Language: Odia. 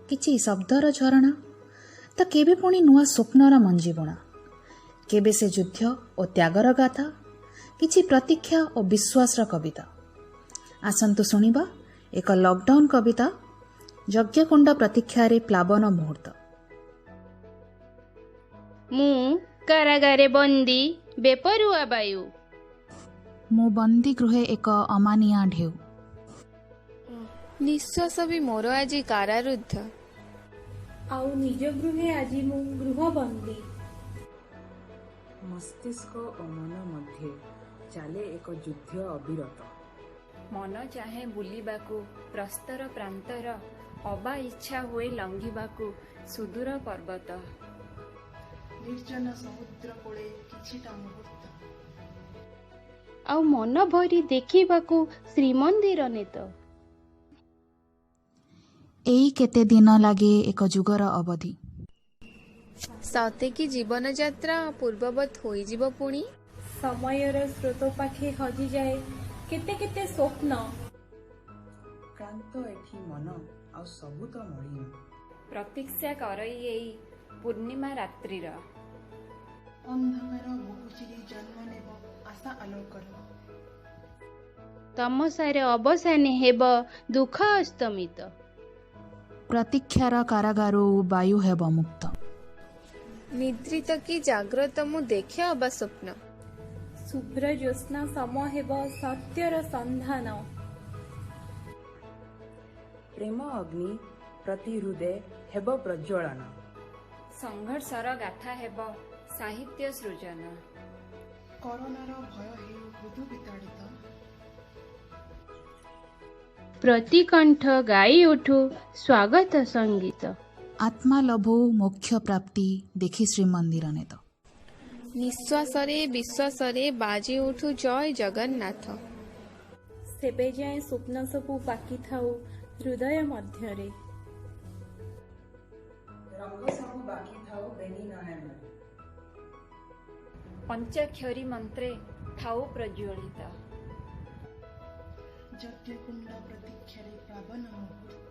କିଛି ଶବ୍ଦର ଝରଣା ତ କେବେ ପୁଣି ନୂଆ ସ୍ୱପ୍ନର ମଞ୍ଜିବୁଣା। କେବେ ସେ ଯୁଦ୍ଧ ଓ ତ୍ୟାଗର ଗାଥା, କିଛି ପ୍ରତୀକ୍ଷା ଓ ବିଶ୍ୱାସର କବିତା। ଆସନ୍ତୁ ଶୁଣିବା ଏକ ଲକଡାଉନ୍ କବିତା, ଯଜ୍ଞକୁଣ୍ଡ ପ୍ରତୀକ୍ଷାରେ ପ୍ଲାବନ ମୁହୂର୍ତ୍ତ। ମୁଁ କାରାଗାରେ ବନ୍ଦୀ ବେପରୁଆ ବାୟୁ। ମୁଁ ବନ୍ଦୀ ଗୃହେ ଏକ ଅମାନିଆ ଢେଉ। ନିଶ୍ୱାସ ବି ମୋର ଆଜି କାରାରୁଦ୍ଧ। ଆଉ ନିଜ ଗୃହେ ଆଜି ମୁଁ ଗୃହବନ୍ଦୀ। ମସ୍ତିଷ୍କ ଓ ମନ ମଧ୍ୟେ ଚାଲେ ଏକ ଯୁଦ୍ଧ ଅବିରତ। ମନ ଚାହେଁ ବୁଲିବାକୁ ପ୍ରସ୍ତର ପ୍ରାନ୍ତର, ଅବା ଇଚ୍ଛା ହୁଏ ଲଙ୍ଘିବାକୁ ସୁଦୂର ପର୍ବତ। ନିର୍ଜନ ସମୁଦ୍ର କୋଳେ କିଛିଟା ମୁହୂର୍ତ୍ତ। ଆଉ ମନ ଭରି ଦେଖିବାକୁ ଶ୍ରୀମନ୍ଦିର ନେତ। ଏଇ କେତେ ଦିନ ଲାଗେ ଏକ ଯୁଗର ଅବଧି। ସତେ କି ଜୀବନଯାତ୍ରା ପୂର୍ବବତ୍ ହୋଇଯିବ ପୁଣି? ସମୟର ସ୍ରୋତ ପାଖେ ହଜିଯାଏ କେତେ କେତେ ସ୍ୱପ୍ନ। କ୍ଳାନ୍ତ ଏଠି ମନ ଆଉ ସବୁ ତ ମଳିନ। ପ୍ରତୀକ୍ଷା କରଇ ଏଇ ପୂର୍ଣ୍ଣିମା ରାତ୍ରିର। ଅନ୍ଧକାର ବୁକୁ ଚିରି ଜନ୍ମ ନେବ ଆଶା ଆଲୋକର। ତମସାରେ ଅବସାନେ ହେବ ଦୁଃଖ ଅସ୍ତମିତ। ପ୍ରତୀକ୍ଷାର କାରାଗାରୁ ବାୟୁ ହେବ ମୁକ୍ତ। ନିଦ୍ରିତ କି ଜାଗ୍ରତ ମୁଁ ଦେଖେ ଅବା ସ୍ୱପ୍ନ। ଶୁଭ୍ର ଜ୍ୟୋତ୍ସ୍ନା ସମ ହେବ ସତ୍ୟର ସନ୍ଧାନ। ପ୍ରେମ ଅଗ୍ନି ପ୍ରତି ହୃଦେ ହେବ ପ୍ରଜ୍ୱଳନ। ସଂଘର୍ଷର ଗାଥା ହେବ ସାହିତ୍ୟ ସୃଜନ। କରୋନାର ଭୟ ହେଉ ମୃଦୁ ବିତାଡ଼ିତ। ପ୍ରତି କଣ୍ଠ ଗାଇ ଉଠୁ ସ୍ୱାଗତ ସଙ୍ଗୀତ। ଆତ୍ମା ଲଭୁ ମୋକ୍ଷ ପ୍ରାପ୍ତି ଦେଖି ଶ୍ରୀମନ୍ଦିର ନେତ। ନିଶ୍ୱାସରେ ବିଶ୍ୱାସରେ ବାଜି ଉଠୁ ଜୟ ଜଗନ୍ନାଥ। ସେବେ ଯାଏଁ ସ୍ୱପ୍ନ ସବୁ ବାକି ଥାଉ ହୃଦୟ ମଧ୍ୟରେ। ରଙ୍ଗ ସବୁ ବାକି ଥାଉ ବେନି ନୟନରେ। ପଞ୍ଚାକ୍ଷରୀ ମନ୍ତ୍ରେ ଥାଉ ପ୍ରଜ୍ୱଳିତ। ଯଜ୍ଞକୁଣ୍ଡ ପ୍ରତୀକ୍ଷାରେ ପ୍ଲାବନ ମୁହୂର୍ତ୍ତ।